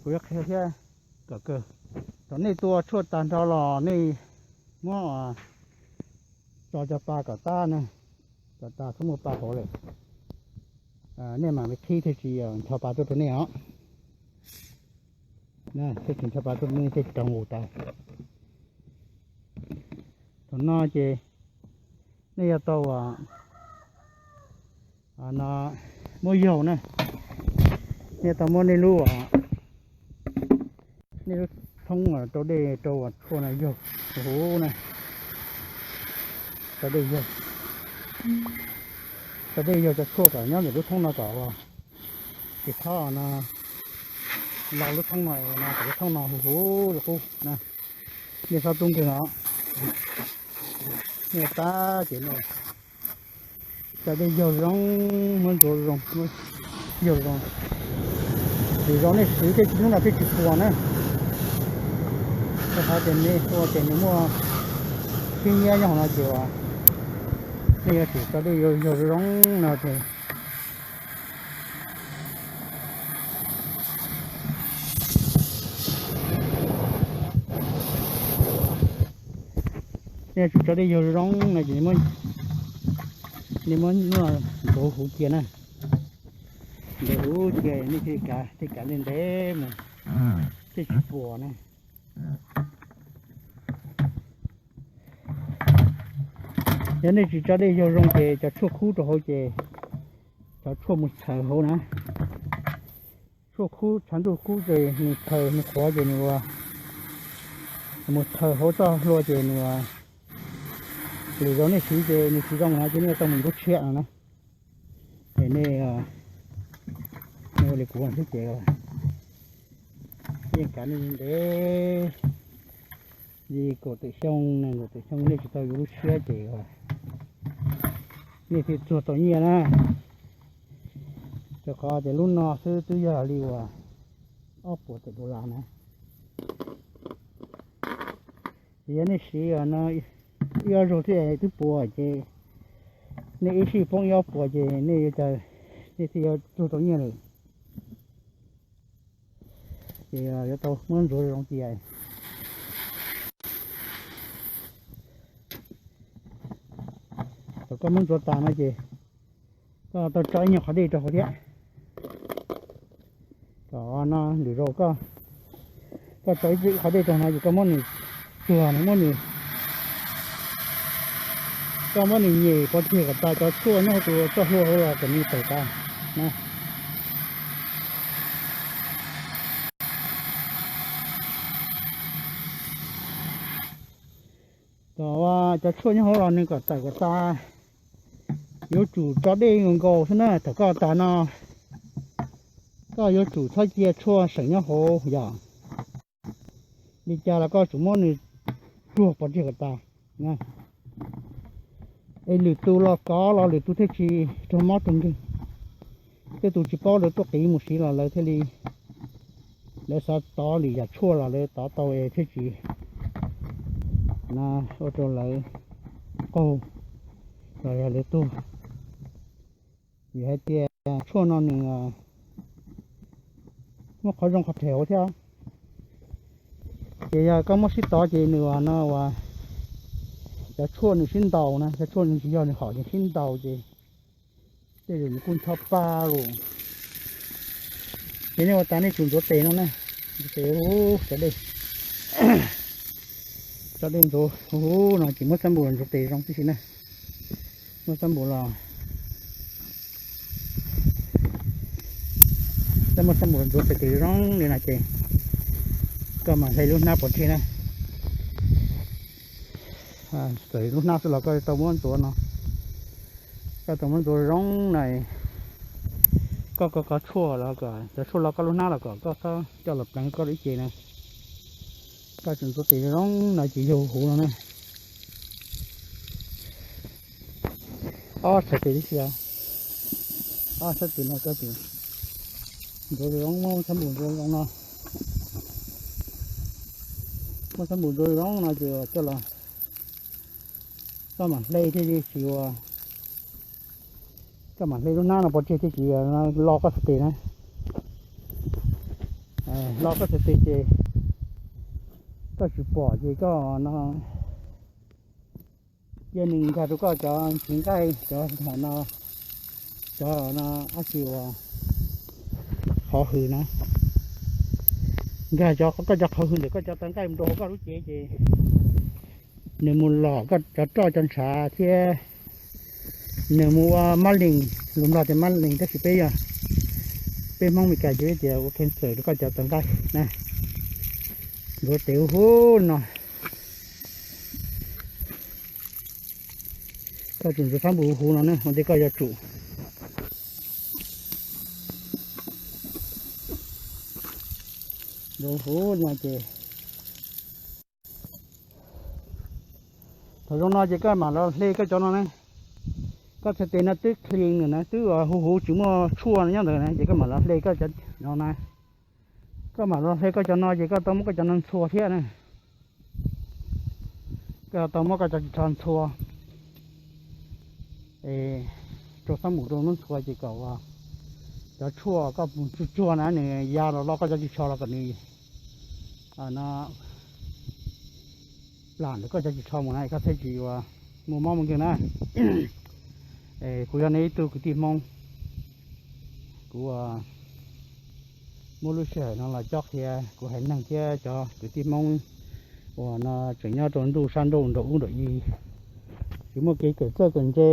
Kuv yuav qhia thiab kom kawg. Thaum nej tua tshuaj tag nrho los nej muab tso cov pa kom tab ne, kom tas txhob muaj pa hauv lawm. Nej mam li qhib thiaj tsis ncho pa tuaj rau nej os. Thiaj tsis ncho pa tuaj rau nej thiaj tsis raug nqus tas. Thaum no ces nej yuav tau no muab yaug na, nej tau muab nej lub, nej lub thoob rau dej rau tshuaj no yaug huv na, tso dej yaug, tso dej yaug cov tshuaj kom nyob ntawm lub thoob no kom tsis txhob no los lub thoob no, no kom lub thoob no huv huv li qub na. Nej txhob tub nkeeg os, nej tab ces nej tso dej yaug zoo, muab ntxuav zoo, yaug zoo. Lwm zaus nej siv tej hnub no thiaj tsis puas na. Rau qhov tias nej ua ces nws muaj khib nyiab nyob hauv no ces uas nej yuav tsum tso dej yaug zoo zoo no ces nej yuav tsum tso dej yaug zoo zoo no ces nej muab ntxuav huv cia na. Ntxuav huv cia nej thiaj kav, thiaj kav ntev ntev mus, thiaj tsis puas na. Yog nej tsis tso dej yaug zoo ces cov tshuaj khub rau hauv ces cov tshuaj mus txhaws hauv na. Tshuaj khub tshav ntuj kub ces nws txhaws nws qhuav ces nws ua, mus txhaws hauv txoj hlua ces nws ua, lwm zaus nej siv ces nws tsis zoo no ces nej yuav tau mus yuav lub tshiab no na. Es nej, nej ua li kuv xwb ces yeej kav nej ntev li kaum tawm xyoo, nees nkaum tawm xyoo nej tsis tau yuav lub tshiab ces nej thiaj txuag tau nyiaj na. Rau qhov tias lub no xwb twb yog li uas ob puas tawm dollar na. Ces yog nej siv no ib ob zaug thiaj twb puas ces nej ib sij poob ib ob puas ces nej yuav cas, nej thiaj yuav txuag tau nyiaj lawm. Ces yuav tau muab ntxuav zoo cia. Thaum koj muab ntxuav tas no ces koj tau tso ib nyuag qhov dej rau hauv thiab. Kom no lwm zaus koj, koj tso ib qhov dej rau no ces koj muab nws tsuag, muab nws, koj muab nws nyem pov tseg kom tas cov tshuaj nyob hauv tus txoj hlua hauv los kom nws tawg tas na. Kom cov tshuaj nyob hauv los nws kom tawm kom tas, yuav tsum tso dej nkaus nkaus xwb na. Thaum koj tas no koj yuav tsum txhob cia tshuaj seem nyob hauv yom. Li cas los koj tsum muab nws tsuag pov tseg kom tas. Es lwm tus los kov los lwm tus thiaj tsis raug mob raug nkeeg. Tej tus tsis paub lawv tuaj qiv mus siv los lawv thiaj li, lawv xav tov lwm yam tshuaj los lawv tov tau es thiaj tsis na ua rau lawv qaug los yog lawv tuag. Vim hais tias tshuaj no nws muaj qhov zoo qhov phem hauv thiab. Ces yog koj muab sib tov ces nws no uas cov tshuaj nws sib ntaus na, cov tshuaj nws tsis yog nws hom ces sib ntaus ces tej zaum nws kuj ncho pa lawm. Ces nej ua tas nej tsum ntxuav tes no na, ntxuav tes, tso dej, tso dej ntxuav huv no ces muab xab npum los ntxuav tes zoo tib si na. Muab xab npum los, muab xab npum los ntxuav tes tes zoo li no ces koj mam hle lub hnab pov tseg na. Txawm lub hnab xwb los koj tau muab ntxuav no, koj tau muab ntxuav zoo na. Koj kov kov tshuaj los kom cov tshuaj los koj lub hnab los kom koj txhob coj los pleev koj lub cev na. Koj tsum ntxuav tes zoo no ces yog huv no na. Ob txhais tes tib si, ob sab tes no koj tsum ntxuav zoo, muab xab npum ntxuav zoo no. Muab xab npum ntxuav zoo no ces coj los, koj mam hle thiaj li tsis ua, koj mam hle lub hnab no pov tseg thiaj tsis lo koj txhais tes na. Los koj txhais tes ces koj tsis pom ces koj no, cia nws nkag rau koj cov ntsis nqaij, cov no, cov no, dab tsi uas qhov hws na, nkag cov, koj cov qhov hws ntawm koj cov tawv nqaij mus rau hauv koj lub cev ces nws mus lom koj cov roj cov ntshav thiab nws mus ua mab lees, lus Nplog tias mab lees tab sis peb yog, peb Hmoob Meskas ces peb tias ua cancer rau koj cov tawv nqaij na. Ntuav tes huv huv no, koj tsum ntxuav fab npus huv huv no na ua ntej koj yuav tsum. Ntuav huv no ces thaum zoo no ces koj mam los hle koj cov no na. Koj txhais tes no twb clean lawm na, twb huv huv tsis muaj tshuaj nyob ntawd na ces koj mam los hle koj cov no na. Koj mam los hle koj cov no ces koj tau muab koj cov no ntxhua thiab na. Koj tau muab koj cov ris tsho ntxhua es rau fab npus rau lub ntxhua ces kom cov tshuaj koj mus tsuag tsuag na nws ya los loj koj cov ris tsho los kom nws no plam ntawm koj cov ris tsho mus na koj thiaj tsis ua muaj mob muaj nkeeg na. Kuv yog nej ib tug kwv tij Hmoob, kuv muab lub sij hawm no los cob qhia kuv haiv neeg thiab cov kwv tij Hmoob uas no tseem nyob rau ntuj sab nrauj nraum ub nraum i, tsis muaj kev kawm txawj kawm ntse.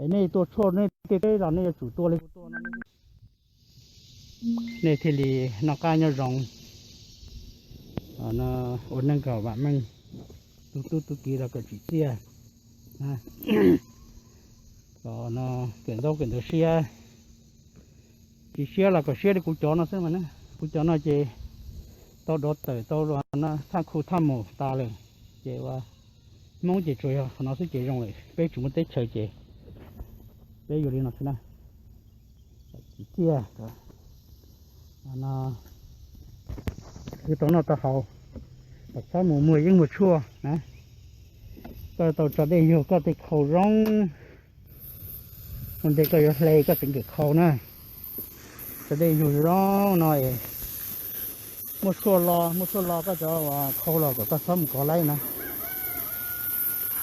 Es nej tuaj tshuaj nej tej teb los nej yuav tsum tua li kuv tua no, nej thiaj li noj qab nyob zoo, ua neej kom vam meej, tu tub tu kiv los kom tsim txiaj, kom no kawm ntaub kawm ntawv siab, tsis siab los kom siab li kuv cov no xwb mas na. Kuv cov no ces tau dov tawm tau no thaj khu thaj mus tas lawm, ces ua Hmoob ces tsuas yog qhov no xwb ces zoo lawm, peb tsis muaj teb chaws ces peb yuav li no xwb na. Tsim txiaj, wb tau noj tau haus, kom txhob mus muag yeeb muag tshuaj na. Koj tau tso dej yug koj tej khau zoo, ua ntej koj yuav hle koj tseem nkawm khau na. Tso dej yug zoo no es muaj tshuaj lo, muaj tshuaj lo koj cov khau los kom koj txhob mus kov laib na.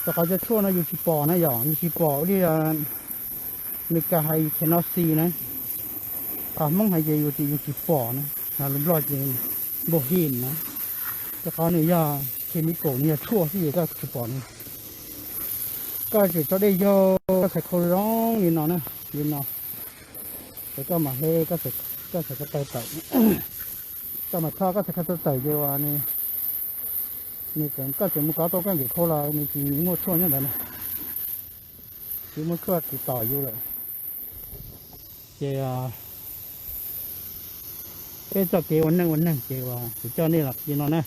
Rau qhov cov tshuaj no yus tsis pom na yom, yus tsis pom ua li Meskas hais you cannot see na, ho Hmoob hais ces yus tsis, yus tsis pom na, ho lus Nplog ces npau hin na. Rau qhov nws yog chemical, nws yog tshuaj xwb ces koj tsis pom na. Koj tseem tso dej yaug, koj txhais khau zoo li no na, li no, es koj mam hle, koj txhais ko taw tawm, koj mam tho koj txhais ko taw tawm ces uas nws, nws tseem, koj tseem mus kov tau koj nkawm khau los nws tsis muaj tshuaj nyob ntawd na, tsis muaj tshuaj tsis tom yus lawm. Ces peb txoj kev ua neej ua neeg ces uas kuv coj nej los li no na.